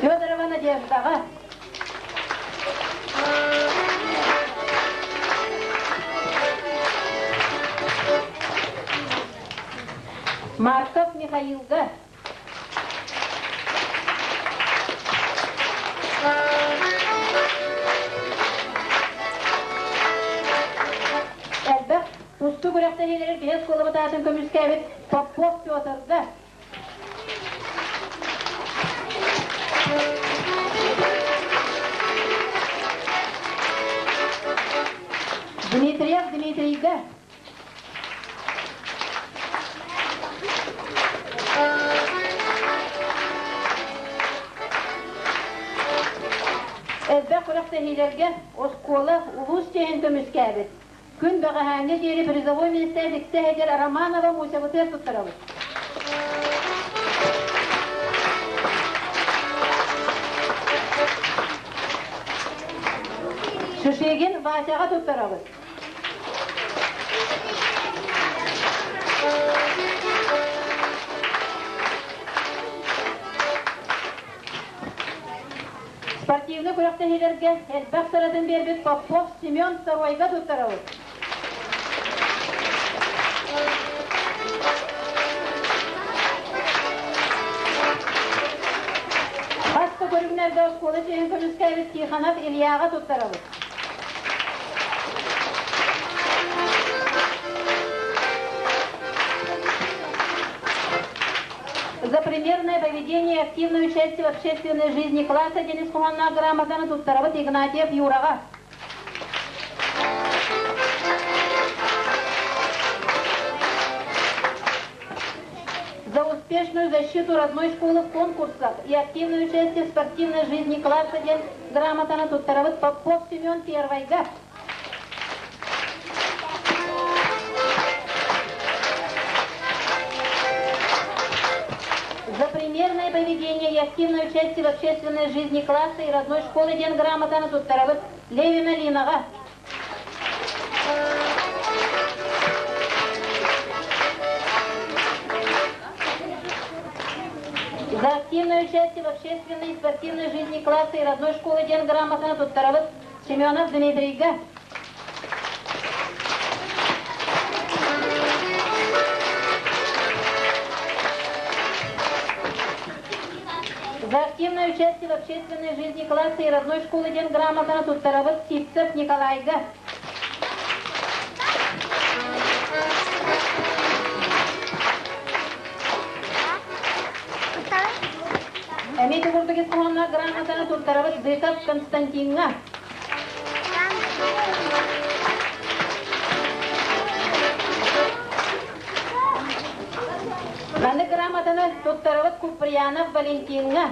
Федорова Надеждаҕа. Марков Михаилга. Элбэх тустуу күрэхтэһиилэрин биһи оскуолабыт аатын көмүскээбит Попов Петрга. Дмитриев Дмитрийга. Күрэхтэһиилэргэ оскуола улуус чиэһин көмүскээбит, күн бэҕэһээҥҥэ диэри призовой миэстэ тиксэ сылдьар Романова Мусябытыгар туттарабыт. Шишигин Васяҕа туттарабыт. Спортивнай күрэхтэһиилэргэ элбэх сыратын биэрбит Попов Семен Второйга туттарабыт. Хас да көрүҥнэргэ оскуола чиэһин көмүскээбит Тихонов Ильяҕа туттарабыт. За примерное поведение и активное участие в общественной жизни класса Денис Кухоннаах грамотаны туттарабыт Игнатьев Юраҕа. За успешную защиту родной школы в конкурсах и активное участие в спортивной жизни класса диэн грамотаны туттарабыт Попов Семен Первойга. За примерное поведение и активное участие в общественной жизни класса и родной школы диэн грамотаны туттарабыт Левина Линаҕа. За активное участие в общественной и спортивной жизни класса и родной школы диэн грамотаны туттарабыт Семенов Дмитрийга. За активное участие в общественной жизни класса и родной школы диэн грамотаны туттарабыт Сивцев Николайга. Эмиэ курдук ис хоһоонноох грамотаны туттарабыт Зыков Константиҥҥа. Маны грамотаны туттарабыт Куприянов Валентиҥҥа.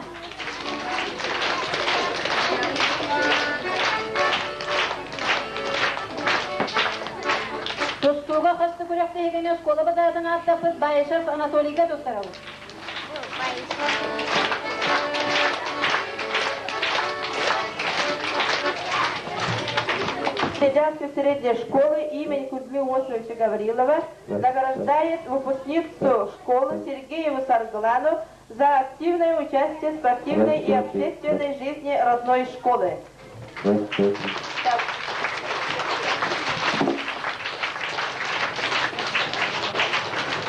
Тустууга хас да күрэхтэһиини оскуола бадаатын ааттаппыт Баишев Анатолийга туттарабыт. Седянской средней школы имени Кузьмы Осиповича Гаврилова награждает выпускницу школы Сергееву Сарглану за активное участие в спортивной и общественной жизни родной школы.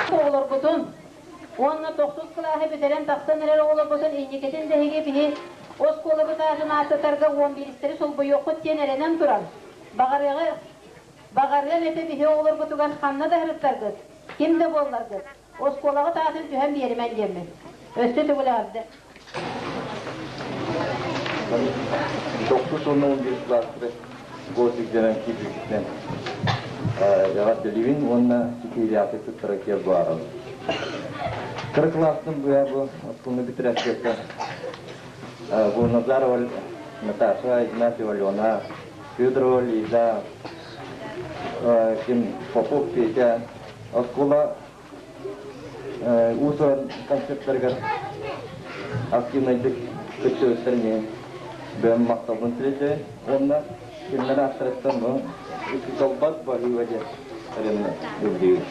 Оҕолорбутун уонна тохсус кылааһы бүтэрэн тахсан эрэр оҕолорбутун инникитин да эһиги биһи оскуолабыт аатын ааттатарга уон бииристэри солбуйуоххут диэн эрэнэн туран, баҕарыаҕы баҕарыам этэ биһи оҕолорбутугар ханна да сырыттаргыт, ким да буолларгыт, оскуолаҕыт аатын түһэн биэримэн диэммин. Өссө төгүл эҕэрдэ. Тохсус уонна он биир кылаастары госэкзамен киирбиккитинэн эҕэрдэлиибин уонна ситиһиилээхтик туттара киэр баарабын. Кыра кылаастан быһа бу оскуоланы бүтэрээччилэргэ бу Назарова Наташа, Игнатьева Алена, Федорова Лиза, ким Попов Петя оскуола уус-уран концерттарыгар активнайдык кыттыбыттарын иһин бэйэм махталбын тириэрдэбин уонна кинилэр ааттарыттан бу учууталбат баһыыба диэн ырыаны ыллыыбын.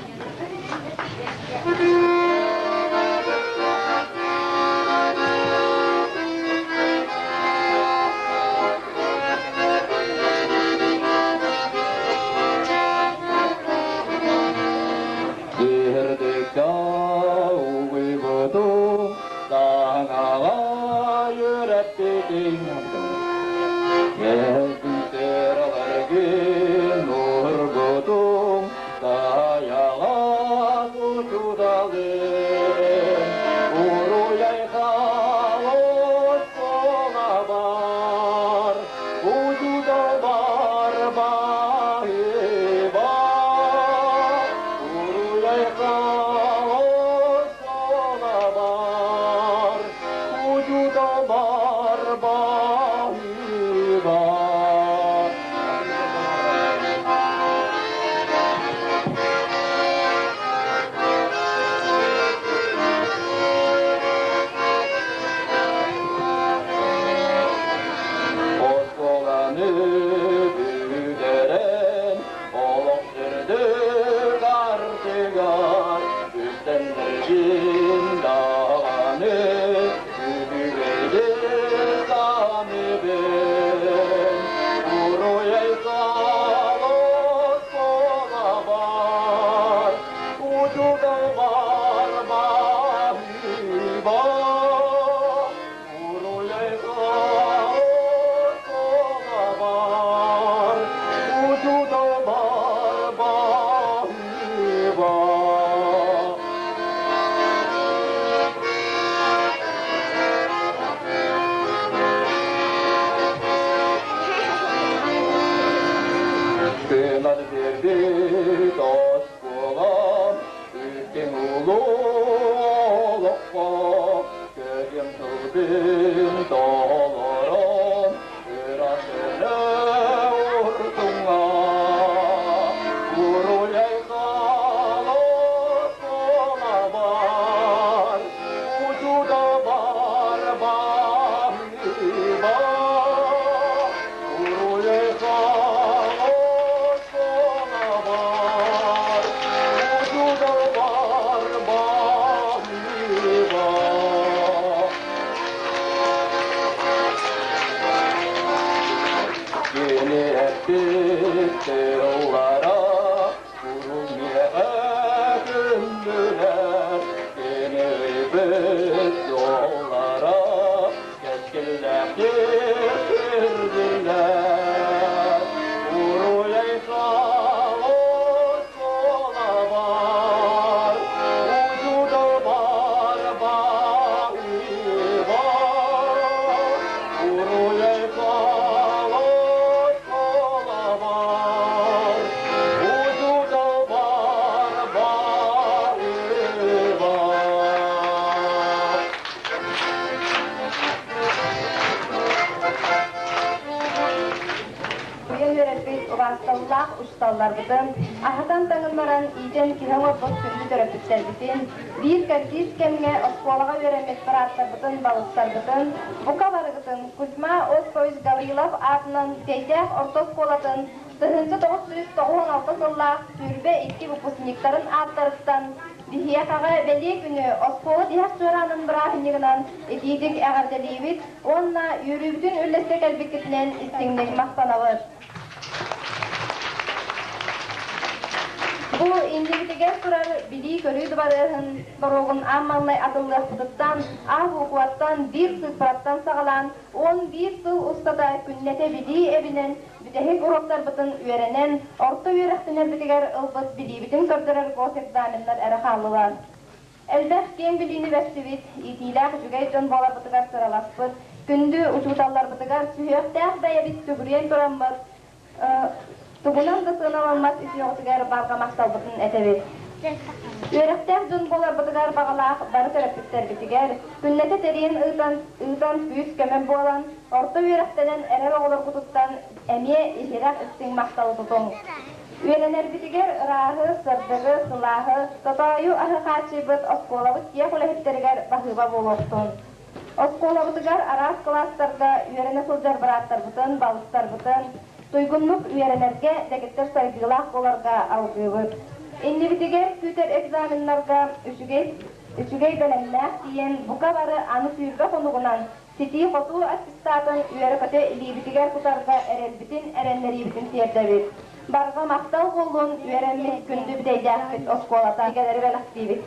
Учууталбар баһыыба, Уруй-айхал оскуолабар, Учууталбар баһыыба. Тыынан биэрбит оскуолам, Үтүҥ улуу олоххо, Көдьүм тылбын толорон, Ыраатыны урдуҥҥа. Уруй-айхал оскуолабар, Учууталбар баһыыба. Уруй-айхал оскуолабар, Учууталбар баһыыба. Кини эппит тыллара куруук миэхэ күндүлэр, Кини ыйбыт суоллара кэскиллээхтик кирдилэр. Уруй-айхал оскуолабар, учууталбар баһыыба. Уруй-айхал оскуолабар, учууталбар баһыыба. Уйан үөрэппит убаасталлаах учууталларбытын, аһатан таҥыннаран иитэн киһи оҥорбут күндү төрөппүттэрбитин, биир кэрдиис кэмҥэ оскуолаҕа үөрэммит бырааттарбытын, балыстарбытын, бука барыгытын Кузьма Осипович Гаврилов аатынан Бүтэйдээх орто оскуолатын 1996 сыллаах 22 выпускниктарын ааттарыттан биһиэхэҕэ бэлиэ күнү оскуола тиһэх чуораанын бырааһынньыгынан итиитик эҕэрдэлиибит уонна үөрүүбүтүн үллэстэ кэлбиккитинэн истиҥник махтанабыт. Бу иннибитигэр турар билии-көрүү дыбарыаһын боруогун аан маҥнай атыллыахпытыттан, А буукубаттан биир цифраттан саҕалаан 11 сыл устата күннэтэ билии эбинэн, бүтэһик уруоктарбытын үөрэнэн, орто үөрэхтэнэрбитигэр ылбыт билиибитин көрдөрөр госэкзаменнар эрэ хааллылар. Элбэх киэҥ билиини бэрсибит, иитиилээх үчүгэй дьон буоларбытыгар сыраласпыт, күндү учууталларбытыгар сүһүөхтээх бэйэбит сүгүрүйэн тураммыт, тугунан да сыаналаммат үтүөҕүтүгэр барҕа махталбытын этэбит. Үөрэхтээх дьон буоларбытыгар баҕалаах бары төрөппүттэрбитигэр күннэтэ тэрийэн ыытан, ыытан күүс-көмө буолан, орто үөрэхтэнэн эрэр оҕолоргутуттан эмиэ иһирэх истиҥ махталы тутуҥ. Үөрэнэрбитигэр ырааһы, сырдыгы, сылааһы, тотоойу аһы хааччыйбыт оскуолабыт киэх үлэһиттэригэр баһыыба буолуохтун. Оскуолабытыгар араас кылаастарга үөрэнэ сылдьар бырааттарбытын, балыстарбытын туйгуннук үөрэнэргэ, дэгиттэр сайдыылаах буоларга алгыыбыт. Иннибитигэр күүтэр экзаменнарга үчүгэй үчүгэй бэлэмнээх тиийэн, бука бары аны 20 хонугунан ситии-хотуу аттестатын үөрэ-көтө илиибитигэр тутарга эрэлбитин, эрэннэриибитин тиэрдэбит. Барҕа махтал буоллун үөрэммит күндү бүтэйдээхпит оскуолата кинигэлэри бэлэхтиибит.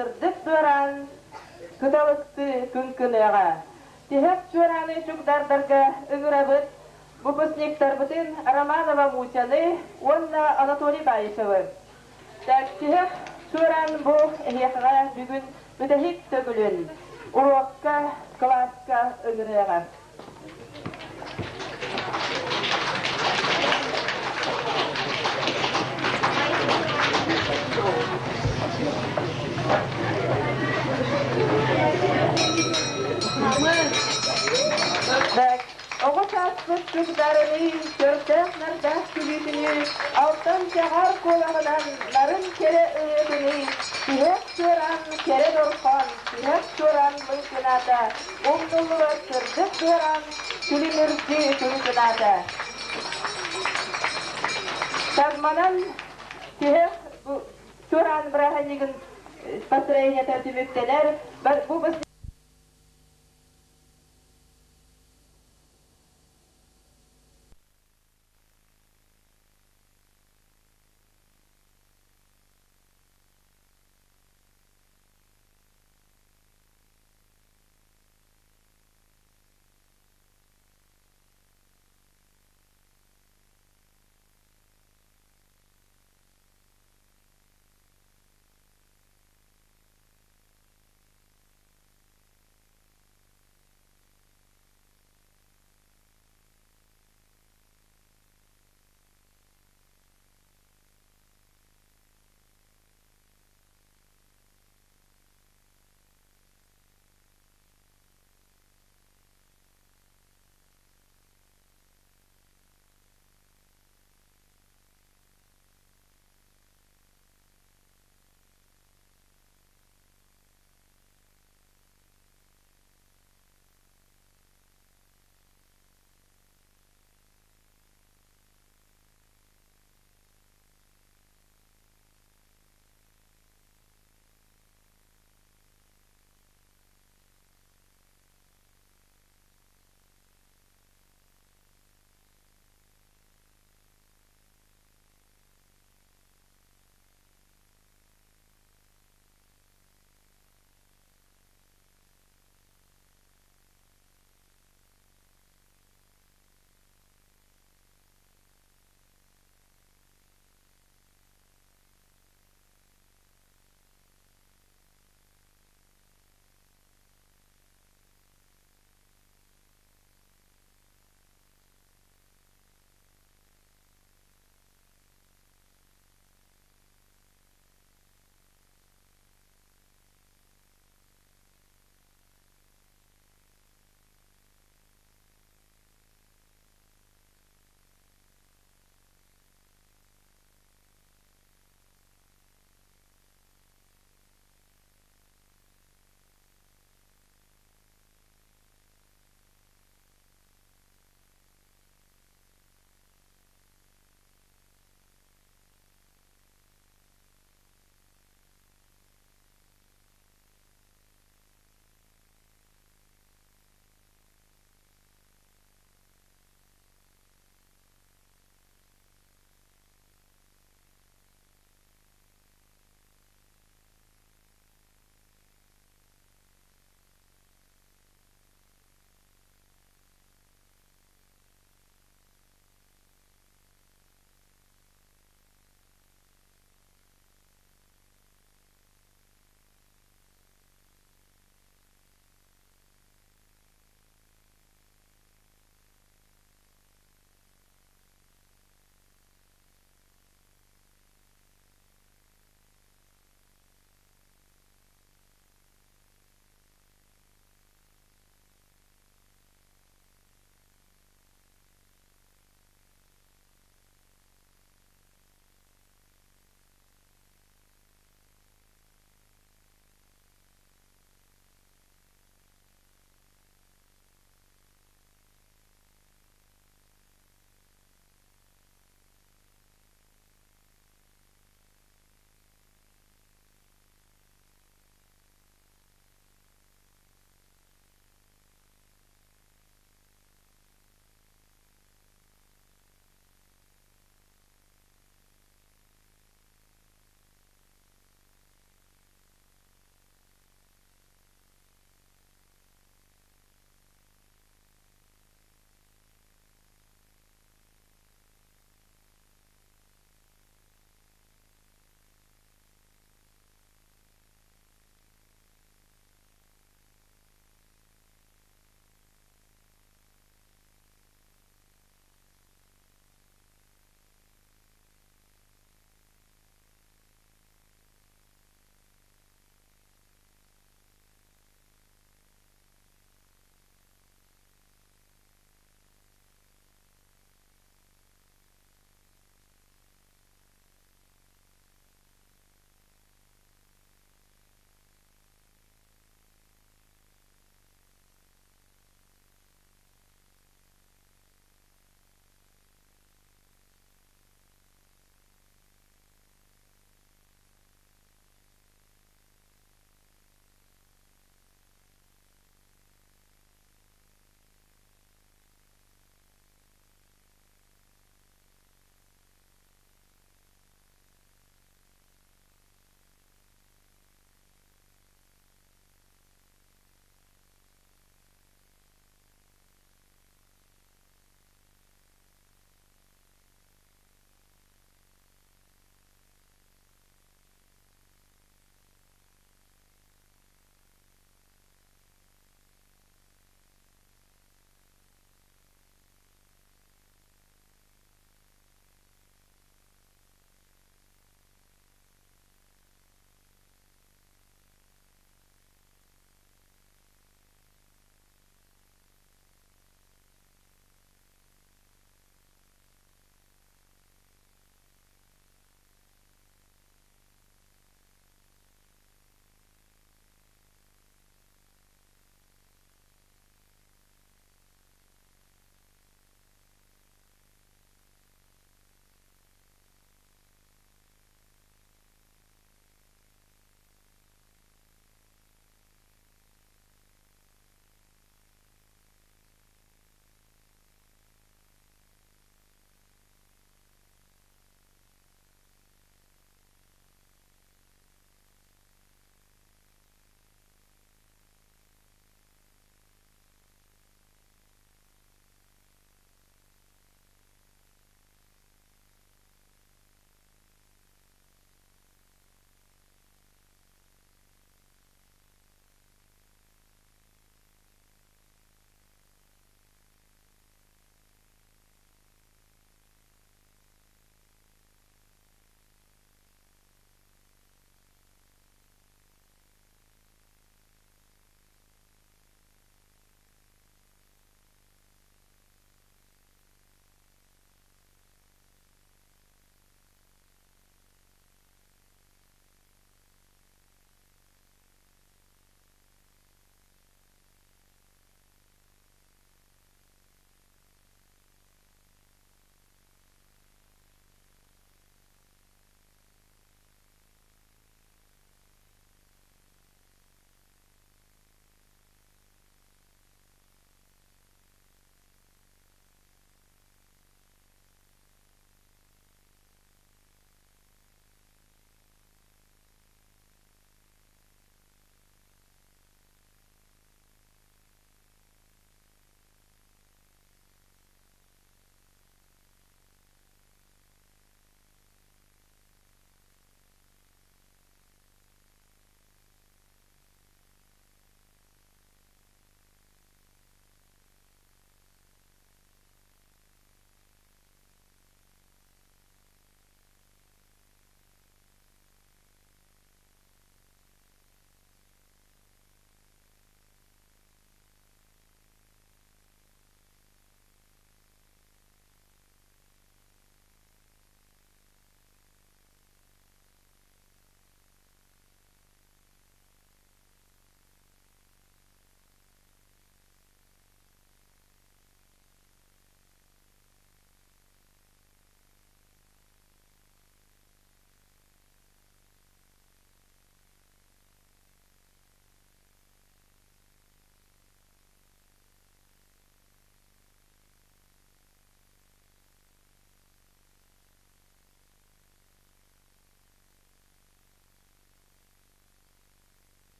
сырдык дуораан кыталыктыы кыҥкыныаҕа. Тиһэх чуорааны чугдардарга ыҥырабыт выпускниктарбытын Романова Мусяны уонна Анатолий Баишевы. Так, тиһэх чуораан бу эһиэхэҕэ бүгүн бүтэһик төгүлүн уруокка, кылааска ыҥырыаҕа. Так, оҕо сааспыт кыһдарыныы, көрдөөх-нардаах күлүүтүнүү, алтан чаҕаар куолаһынан нарын кэрэ ырыатыныы, түһэх чуораан кэрэ дорҕоон, түһэх чуораан мыҥкынаата, умнуллубат сырдык дуораан күлүмүрдүү кыҥкынаата. Тагманан түһэх чуораан бырааһынньыгын построениета түмүктэнэр. Бу.